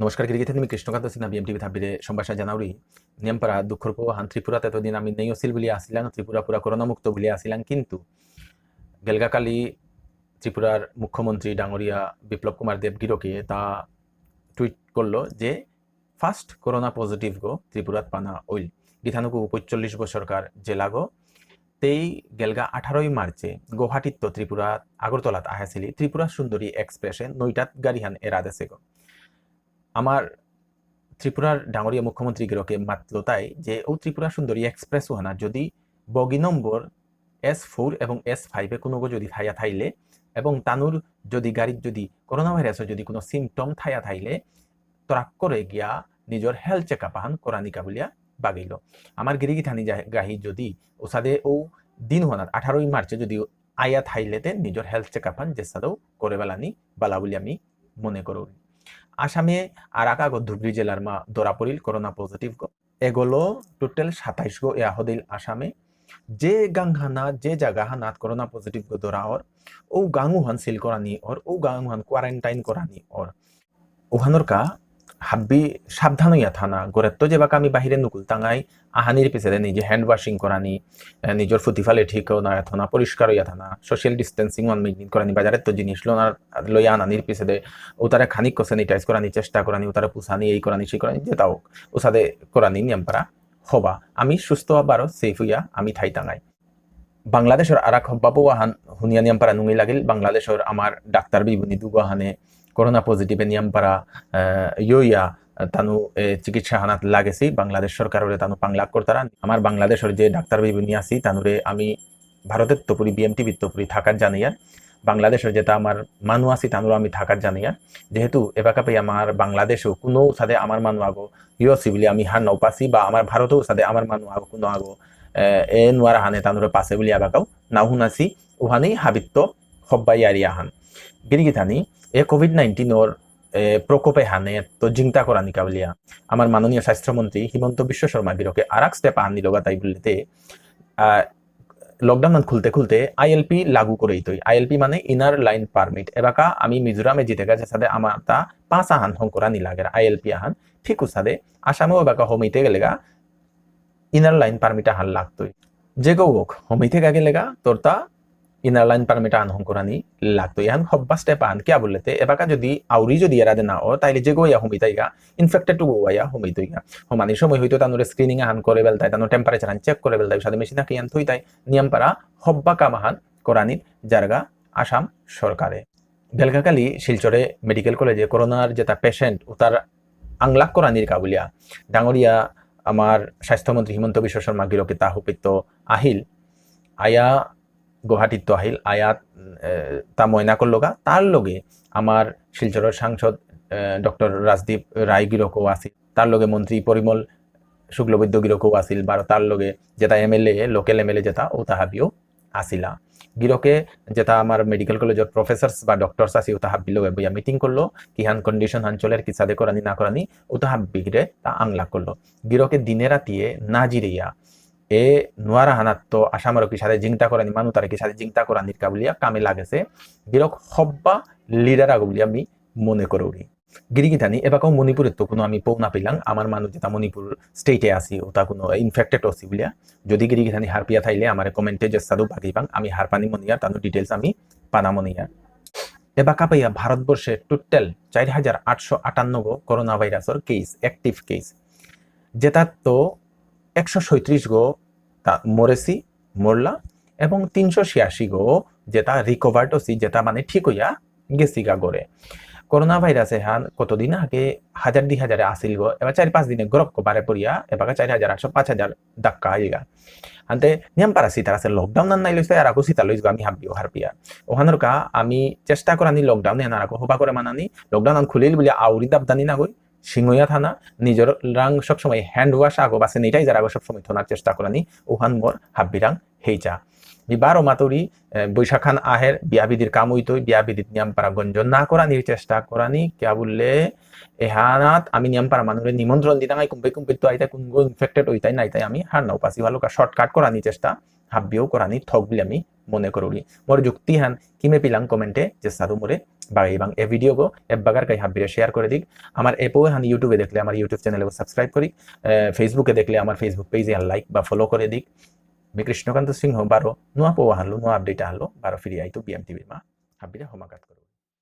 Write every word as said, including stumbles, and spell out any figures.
নমস্কার, গিরিগিথানি, আমি কৃষ্ণকান্ত সিনহা, বিএমটিভি থাপিরে সম্ভাষা জানাউরি। নিয়ামপারা দুঃখর পৌ আহান, ত্রিপুরাত এতদিন আমি নেই আসিল বুলি আসিলাং, ত্রিপুরা পুরা করোনা মুক্ত বুলি আসিলাং, কিন্তু গেলগাকালি ত্রিপুরার মুখ্যমন্ত্রী ডাঙরিয়া বিপ্লব কুমার দেব গিরকে তা টুইট করলো যে ফার্স্ট করোনা পজিটিভ গো ত্রিপুরাত পানা অইল। গিথানকু পঁয়তাল্লিশ বছরকার জেলা গো, তেই গেলগা আঠারোই মার্চে গুয়াহাটিত্ত ত্রিপুরা আগরতলাত আহেসিলি ত্রিপুরা সুন্দরী এক্সপ্রেসে নয়টাত গাড়িহান এরা দেসে গো। আমার ত্রিপুরার ডাঙরিয়া মুখ্যমন্ত্রী গিরকে মাতলো তাই যে ও ত্রিপুরা সুন্দরী এক্সপ্রেস ওহানা যদি বগি নম্বর এস ফোর এবং এস ফাইভে কোনো গো যদি থাইয়া থাইলে এবং তানুর যদি গাড়িত যদি করোনা ভাইরাসর যদি কোনো সিমটম থাইয়া থাইলে তরাক করে গিয়া নিজর হেলথ চেক আপ আহান করানিকা বুলিয়া বাগিল। আমার গিরিগিথানি যা-, গাহি যদি ওসাদে ও দিন হনাত আঠারোই মার্চে যদি আয়া থাইলেতে নিজর হেলথ চেক আপ আহান যেসাদেও করে বেলানি বালা বুলি আমি মনে করুরি। আসামে আর আকা গো ধুবড়ী জেলার মা ধরা পড়িল করোনা পজিটিভ গো। এগোলো টোটাল সাতাইশ গো এয়া হদিল আসামে। যে গাংহানা, যে জায়গা হানাত করোনা পজিটিভ গো ধরা অর, ও গাঙ উহান সিল করানি অর, ও গাঙ উহান কোয়ারেন্টাইন করানি অর। ওহানর কা হাব্বি সাবধান হইয়া থানা, গরেত্ত যেবাকা আমি বাহিরে নুকুল তাঙাই, আহানির পিছেদে নিজে হ্যান্ড ওয়াশিং করানি, এ, নিজর ফুতিফালে ঠিক না থানা, পরিষ্কার হইয়া থানা, সোশ্যাল ডিস্টেন্সিং ওহান মেইনটেইন করানি, বাজারেত্ত জিনিস লোনার, লইয়া আনানির পিছেদে উতারে খানিক sanitize করানি চেষ্টা করানি, উতারে পুছানি, এই করানি, সেই করানি, যেটা হোক, উসাদে করানি নিয়ামপারা হবা। আমি সুস্থ বারো সেফ হইয়া আমি থাইতাঙাই। বাংলাদেশর আরাক হব্বা পৌ আহান হুনিয়া নিয়ামপারা নুঙি লাগিল। বাংলাদেশর আমার ডাক্তার বিবুনি দুগো আহানে করোনা পজিটিভে নিয়ামপারা, আহ, ইয়ইয়া, আহ, তানু, এ, চিকিৎসা হানাত লাগেসি। বাংলাদেশ সরকাররে তানু পাংলাক করতারা। আমার বাংলাদেশর যে ডাক্তার বিবুনি আসি, তানুরে আমি ভারতের তপুরি, বিএমটিভির তপুরি থাকাত জানাইয়ার। বাংলাদেশর যেটা আমার মানু আসি, তানুরে আমি থাকাত জানাইয়ার। যেহেতু এবাকা পেয়ে আমার বাংলাদেশও কোনো সাদে আমার মানু আগো ইয়সি বুলি আমি হার নাও পাসি, বা আমার ভারতেও সাদে আমার মানু আগো কোনো আগো, এ, এ নুয়ারা হানে তানুরে পাসে বুলি আবাকাও নাও হুনাসি, উহানি হাবিত্ত হব্বা ইয়ারি আহান। গিরিগিথানি, এ কোভিড নাইনটিনর, এ, প্রকোপে হানে তো জিংতা করানিকা বুলিয়া আমার মাননীয় স্বাস্থ্যমন্ত্রী হিমন্ত বিশ্ব শর্মা গিরকে আরাক স্টেপ আহান নিলগা তাই বুলতে, আহ, লকডাউন খুলতে খুলতে আইএলপি লাগু করে ইতই। আইএলপি মানে ইনার লাইন পারমিট। এবাকা আমি মিজোরামে জিতে গেছে সাথে আমার তা পাঁচ আহান হংকরানি লাগের আইএলপি আহান। ঠিক উসাদে আসামেও এবাকা হমিতে গেলেগা ইনার লাইন পারমিট আহান লাগতই। যে গো হোক, হমিতে গা গেলেগা তোর তা ইনার লাইন পারমিট আহান হংকরানি লাগতই। এহান হব্বা স্টেপ আহান কিয়া বুললেতে, এবাকা যদি আউরি যদি এরা দে না অর, তাইলে যে গো ইয়া হমিতাইগা, ইনফেক্টেড গো ইয়া হমিতইগা। হমানি সময় হয়তো তানুরে স্ক্রিনিং আহান করে বেলতাই, তানুর টেম্পারেচার আহান চেক করে বেলতাই, সাথে মেশিন আহান থইতাই, নিয়ামপারা হব্বা কাম আহান করানির জারগা আসাম সরকারে। গেলগাকালি শিলচরে মেডিকেল কলেজে করোনার যেটা পেশেন্ট, উতার আংলাক করানির কা বুলিয়া ডাঙরিয়া আমার স্বাস্থ্যমন্ত্রী হিমন্ত বিশ্ব শর্মা গিরকে তা হুপিত আহিল, আয়া গুয়াহাটিত আহিল, আয়া, এ, তা ময়না করলগা। তার লগে আমার শিলচরের সাংসদ, এ, ডক্টর রাজদীপ রায় গিরকও আছিল, তার লগে মন্ত্রী পরিমল শুক্লবৈদ্য গিরকও আছিল, বারো তার লগে যেটা এমএলএ, লোকাল এমএলএ যেটা, ও তাহাবিও আসিলা। গিরকে যেটা আমার মেডিকেল কলেজের প্রফেসরস বা ডক্টরস আছে, ও তাহাবির লগে বইয়া মিটিং করলো, কিহান কন্ডিশন হান চলের, কিসাদে করানি না করানি, ও তাহাবিরে তা আংলা করলো। গিরকে দিনে রাতিয়ে না জিরিয়া, এ নুয়ারা হানাত তো আসামর কিসাদে জিংতা করানি, মানু তারে কিসাদে জিংতা করানির কা বুলিয়া কামে লাগেছে। গিরক হব্বা লিডার আগো বুলিয়া আমি মনে করুরি। গিরিগিথানি, এবাকাও মণিপুরের তো কোনো আমি পৌ না পেলাম, আমার মানু যেটা মণিপুর স্টেটে আসি, ওটা কোনো ইনফেক্টেড আসি বুলিয়া। যদি গিরিগিথানি হারপিয়া থাইলে আমারে কমেন্টে যে সাধু বাগিবাং, আমি হারপানি মনিয়ার, তানু ডিটেলস আমি পানা মনিয়ার। এবাকা পেয়া ভারতবর্ষে টোটাল চার হাজার আটশো আটান্ন গো করোনা ভাইরাসর কেস, অ্যাক্টিভ কেস। যেটা তো একশো ছয়ত্রিশ গো তা মরেসি, মরলা, এবং তিনশো ছিয়াশি গো যেটা রিকভার্ড অসি, যেটা মানে ঠিক হইয়া গেসিগা গরে। করোনা ভাইরাস এহান কতদিন আগে হাজার দুই হাজারে আসিল গো, এবার চার পাঁচ দিনে গরক বারে পড়িয়া এবার চার হাজার আটশো, পাঁচ হাজার ধাক্কা আইগা। আনতে নিয়াম পারা সিতার আছে লকডাউন আর নাই লইছে, আর আগো সিতা লইস গো আমি হাবিও হারপিয়া। ওহানর কা আমি চেষ্টা করানি লকডাউন এহান আর আগো হবা করে মানানি, লকডাউন আন খুলিল বুলিয়া আউরি দাবদানি না গই, সিঙইয়া থানা, নিজর রাং সবসময় হ্যান্ড ওয়াশ আগো বা স্যানিটাইজার আগো সবসময় থনার চেষ্টা করানি, ওহান মোর হাব্বিরাং হেইচা। মি বারো মাতুরি, এ, বৈশাখান আহের বিয়া বিধির কাম হইতই, বিয়া বিধিত নিয়াম পারা গঞ্জ না করানির চেষ্টা করানি, কিয়া বুললে এহানাত আমি নিয়াম পারা মানুরে নিমন্ত্রণ দিতাম, আই কুম্পে কুম্পে তো আইতাই, কুনগো ইনফেক্টেড হইতাই না আইতাই আমি হার নাও পাসি, ভালো কা শর্টকাট করানি চেষ্টা, হাব্বিও করানি থক বুলি আমি মনে করুরি। মোর যুক্তি হান কিমে পিলাং কমেন্টে যে সাধু মোরে বাগাইবাং এ video গো, এবাগার কাই হাব্বিরে share করে দিক। আমার এপো হান YouTube এ দেখলে আমার YouTube channel গো subscribe করি, Facebook এ দেখলে আমার Facebook page এ like বা follow করে দিক। মি কৃষ্ণকান্ত সিংহ বারো নুয়া পৌ আহানলো, নুয়া update আহানলো বারো ফিরি আইতু BMTV মা। হাব্বিরে হমাকাত করো।